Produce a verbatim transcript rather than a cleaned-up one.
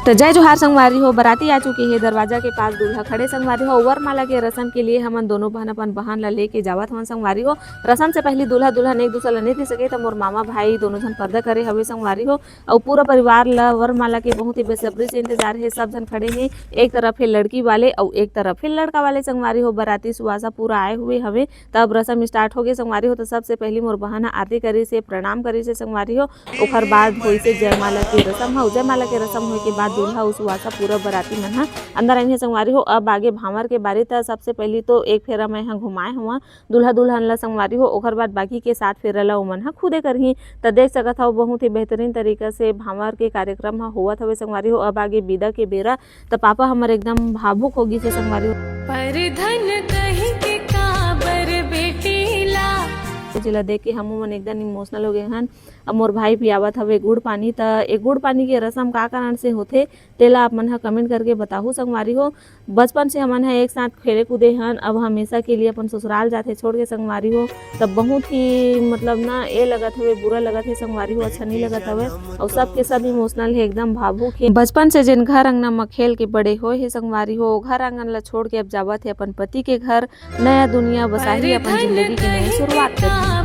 त जय जोहार संगवारी हो, बराती आ चुके हे दरवाजा के पास, दूल्हा खड़े संगवारी हो। वरमाला के रसम के लिए हमन दोनों बहन अपन बहन ला लेके जावत हवन संगवारी हो। रसम से पहली दूल्हा दुल्हन एक दूसर ला नहीं दे सके, त मोर मामा भाई दोनों झन पर्दा करे हवे संगवारी हो। अउ पूरा परिवार ला वरमाला के बहुत ही बेसब्री से इंतजार हे। सब झन खड़े हे, एक तरफ हे लड़की वाले अउ एक तरफ हे लड़का वाले संगवारी हो। बराती सुवासा पूरा आए हुए हवे। तब रसम स्टार्ट हो गए संगवारी हो। तो सबसे पहली मोर बहन ह आरती करिस हे, प्रणाम करिस हे संगवारी हो। ओखर बाद होइस हे जयमाला के रसम ह। जयमाला के रसम होए के बाद दूल्हा अउ सुवासा पूरा बराती मन ह अंदर आइन हे संगवारी हो। अब आगे भांवर के बारी। त सबसे पहली तो एक फेरा मैं ह घुमाए हुआ दूल्हा दुल्हन ला संगवारी हो। ओखर बाद बाकी के सात फेरा ला ओमन ह खुदे करही। त देख सकत हव, बहुत ही बेहतरीन तरीका से भांवर के कार्यक्रम ह होवत हवे संगवारी हो। अब आगे बिदा के बेरा, त पापा हमर एकदम भावुक हो गिस हे संगवारी हो। परधन कहि के काबर बेटी ला। जेला देख के हमू मन एकदम इमोशनल हो गए हन। अब मोर भाई पियावत हवे गुड़ पानी। त ए गुड़ पानी के रसम का कारण से होथे, तेला आप मन ह कमेंट करके बताहू संगवारी हो। बचपन से हमन ह एक साथ खेले कूदे हन, अब हमेशा के लिए अपन ससुराल जाथे छोड़ के संगवारी हो। तब बहुत ही, मतलब ना, ए लगत हवे, बुरा लगत हे संगवारी हो, अच्छा नहीं लगत हवे। अउ सबके सब इमोशनल हे, एकदम भावुक हे। बचपन से जेन घर अंगना म खेल के बड़े होए हे संगवारी हो, ओ घर आंगन ला छोड़ के अब जावत हे अपन पति के घर। नया दुनिया बसाही, अपन जिंदगी की नई शुरुआत करही।